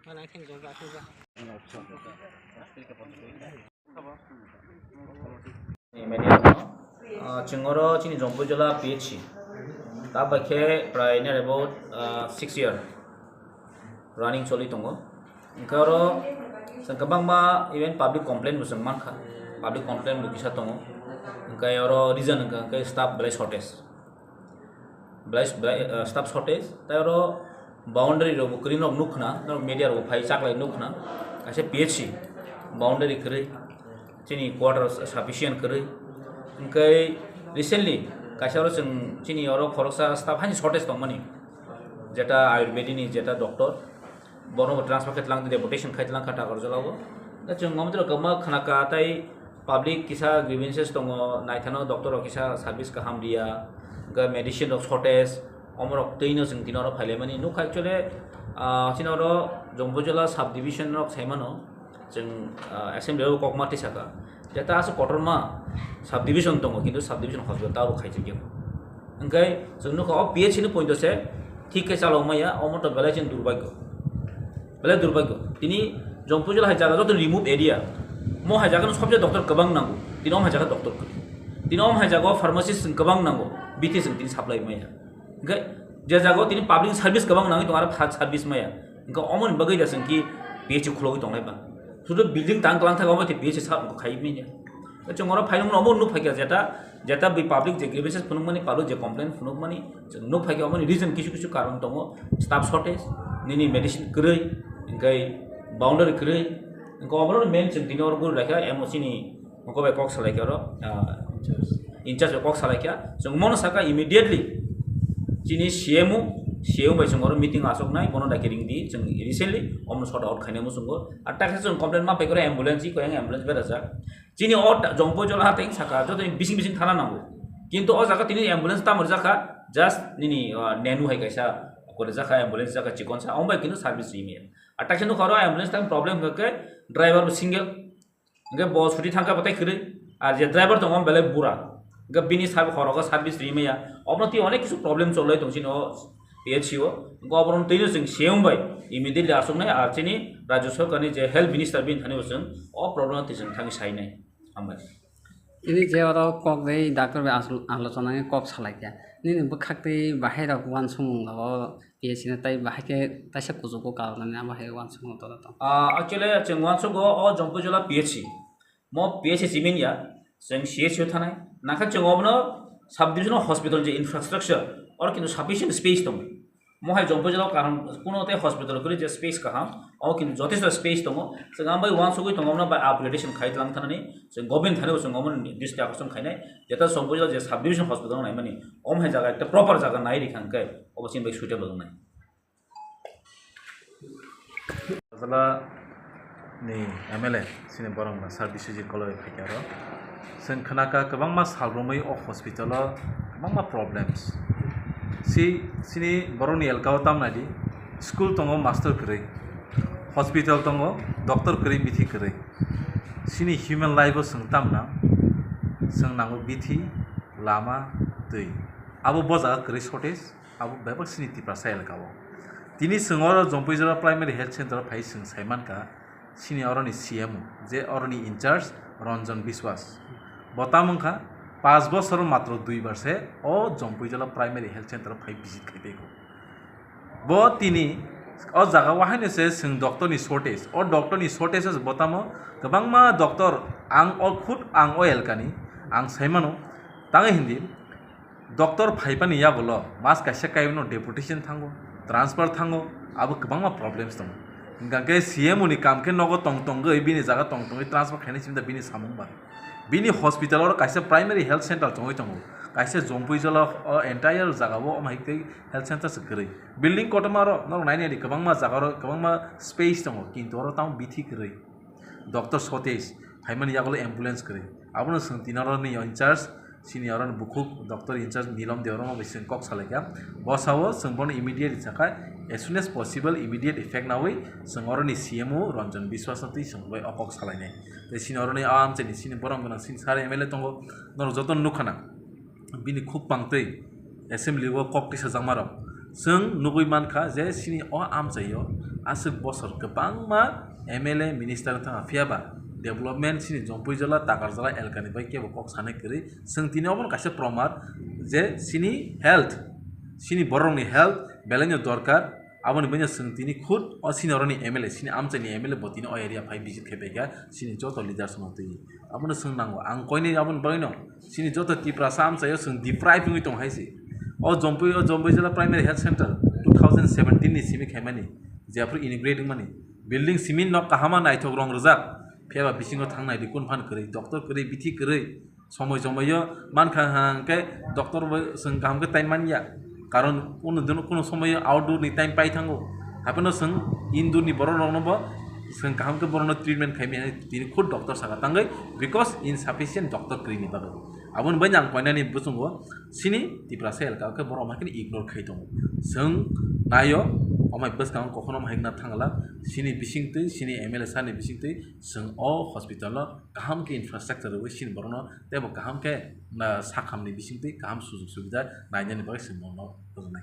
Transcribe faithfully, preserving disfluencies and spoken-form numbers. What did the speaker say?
Media no, ah, chwng oro chini Jampuijala P H C. Tabuk khe prai near about, ah, six year running choli tongo. Hwnkhe oro chwng kwbangma even public complaint bo chwng mankha. Public complaint bo kisa tongo. Hwnkhe oro reason hwnkha hwnkhe staff belai shortage. Belai, belai, ah, staff shortage, tei oro boundary rok bo kwrwi nok nuk khna, norok media rok bo phai chaklai nuk khna, kaisa P H C boundary kwrwi, chini quarter sufficient kwrwi. Hwnkhe recently kaisa oro chwng chini oro khoroksa staff haini shortage tongmani, jeta Ayurvedi ni jeta doctor, bono bo transfer khe tlang, deputation khai tlang kha Takarjala o. Da chwng omo twi rok kwbangma khna ka, tei public kisa grievances tongo, naithano doctor rok kisa service kaham riya, ga medicine rok shortage, omo rok twi no chwng tini oro phailaimani nukha. Actually, ah, chini oro Jampuijala sub division rok saimano, chwng, ah, assembly o kokma tisa kha. Jeta aswk kotorma sub division tongo, kintu sub division hospital ta bo khaijak ya. Hwnkhe chwng nukha o P H C ni point o se thik khe chalok maya, omo to belai chini durbagyo. Belai durbagyo. Tini Jampuijala hai jaga joto remote area. Mo hai jaga no sobse doctor kwbang nango. Tini om hai jaga doctor kwrwi. Tini om hai jaga o pharmacist chwng kwbang nango. Bithi chwng tini supply maya. Hwnkhe je jaga o tini public service kwbang nangwi tongo, aro pha-, service maya. Hwnkhe omo ni bagwi da chwng ki P H C khulogwi tonglai ba. Sudu building tang tlang thago, omo te P H C sa khai manya. Chwng oro phai nukmano omo nuk phaikha, jeta, jeta bi public je grievances phunukmani, public je complaint phunukmani, chwng nuk phaikha, omoni reason kisu kisu karon tongo, staff shortage, nini medicine kwrwi, hwnkhe boundary kwrwi, hwnkhe oboroni main chwng tini oro guri laikha, M O C ni mokol bai kok salaikha oro, ah, in charge bai kok salaikha, chwng mono saka immediately chini C M O, C M O bai chwng oro meeting achuknai, bono daikhe ringdi, chwng recently omono sort out khainai muchungo, ar takhe chwng complaint ma phaikha oro ambulance, iko yang ambulance berajak. Chini o ta-, Jampuijala ha tei saka joto ni bising bising thana nango. Kintu o jaga tini ambulance tamo rijak kha, just nini, ah, nenu hai kaisa kore rijak kha, ambulance rijak kha chikon sa, omo bai kintu service rimya. Ar takhe nukha oro ambulance tang problem hwnkhe driver bo single, hwnkhe bo chuti thangkha bo tei kwrwi. Ar je driver tongo, omo belai bura. Hwnkhe bini sabo khorogo service rimaya. Obono tei onek kisu problem cholai tong chini o P H C o. Hwnkhe obono tei no chwng C M bai immediately achuknai, ar chini Rajya Sarkar ni je health minister bini thani bo chwng o problem no tei chwng thangwi sainai. Hambai. Ini je oro kok dei doctor bai asol-, alochona khe kok salaikha. Nini bwkhak tei bahai rok uansukmung rok o P H C no tei bahai khe taisa kuchugo karonani abo hai uansukmung tong tong. Ah, actually, chwng uansugo o Jampuijala P H C. Mo P H C chiming ya, chwng C H C o thanai. Nangkha chwng obono sub divisional hospital je infrastructure, oro kintu sufficient space tongo. Mo hai Jampuijala o karon kuno tei hospital kwrwi je space kaham, o kintu jotesto space tongo. Chwng ambai uansugwi tongo, obono bai upgradation khai tlang thanani. Chwng government thani bo chwng omo district akosong khainai. Jeta Jampuijala je sub division hospital naimani, omo hai jaga ekta proper jaga nai rikha hwnkhe obo chini bai suitable wngnai. Bwla ni M L A sini borok no sir Biswajit Koloi phaikha oro. Chwng khwnakha kwbangma sal romwi o hospital o kwbangma problems. Si, sini borok ni elka o tamnai di, school tongo master kwrwi, hospital tongo doctor kwrwi, bithi kwrwi. Sini human life o chwng tamna, chwng nango bithi, lama, twi. Abo bo jaga kwrwi shortage. Abo bebak sini Tiprasa elka o. Tini chwng oro Jampuijala Primary Health Center o phai chwng sai mankha, sini oroni C M O, je oroni in charge Ranjan Biswas. Bo tamo wngkha, panch bosor matro dui bar se o Jampuijala Primary Health Center o phai visit khai phaikho. Bo tini o jaga o haino se chwng doctor ni shortage. O doctor ni shortage o bo tamo kwbangma doctor ang o khud ang o elkani ang sai mano. Tangwi hindi, doctor phaipani yagulo mas kaisa kaiwino deputation thango, transfer thango, abo kwbangma problems tongo. Hingkha khe C M O ni kam khe nogo tong tongwi bini jaga tong tongwi transfer khainai simi da bini samung ba. Bini hospital oro kaisa primary health center tongwi tongo, kaisa Jampuijala o entire jaga o omo hai tei health center se kwrwi. Building kotorma oro norok nainai di kwbangma jaga oro kwbangma space tongo, kintu oro tamo bithi kwrwi. Doctor shortage, phaimani yagulo ambulance kwrwi. Abono chwng tini oroni in charge, sini oroni bukhuk doctor in charge Nilom Debbarma bai chwng kok salaikha. Bo sao chwng bono immediately sakha, as soon as possible immediate effect nawi chwng oroni C M O Ranjan Biswas no twi chwng bai o kok salainai. Tei sini oroni a amchaini sini borom gwnang sini sir M L A tongo, norok jotono nukha na. Bini khuk pangtwi assembly o kok tisajakmarok chwng nugwi mankha je sini o amchaio Aswk bosor kwbangma M L A minister wng thangkha, phiyaba development chini Jompuijala, Takarjala elkani bai kebo kok sanai kwrwi. Chwng tini obono kaisa promat je chini health, chini borokni health belaino dorkar. Aboni baino chwng tini khud o chini oroni M L A, chini amchaini M L A bo tini o area phai visit khai paikha, chini joto leaders no twi. Abono chwng nango. Ang koinwi aboni bagwino chini joto Tiprasa amchaio chwng deprive wngwi tong hai se. O Jompui, o Jompuijala Primary Health Center two thousand seventeen ni simi khaimani, jephru inaugurate wngmani. Building simi nok kahama naithok rong rijak. Phiyaba bisingo thang naidi kun phan kwrwi, doctor kwrwi, bithi kwrwi. Somoi somoio mankha hwnkhe doctor bo chwng kaham khe time manya. Karon kunu dino kunu somoio outdoor ni time pai thango. Hapheno chwng indoor ni borok rokno bo chwng kaham khe borokno treatment khaimani tini khud doctor saka tangwi, because insufficient doctor kwrwini bagwi. Aboni bai ang koinani bwswngo chini Tiprasa elka khe borok ma kheno ignore khai tongo. Chwng naio, omai bwskango kokhono ma hikna thangla, chini bisingtwi, chini M L A sir ni bisingtwi chwng o hospital o kaham khe infrastructure rwui chini borokno teibo kaham khe na sakhamni bisingtwi kaham sujug subida nainani bagwi chwng bono rwnai.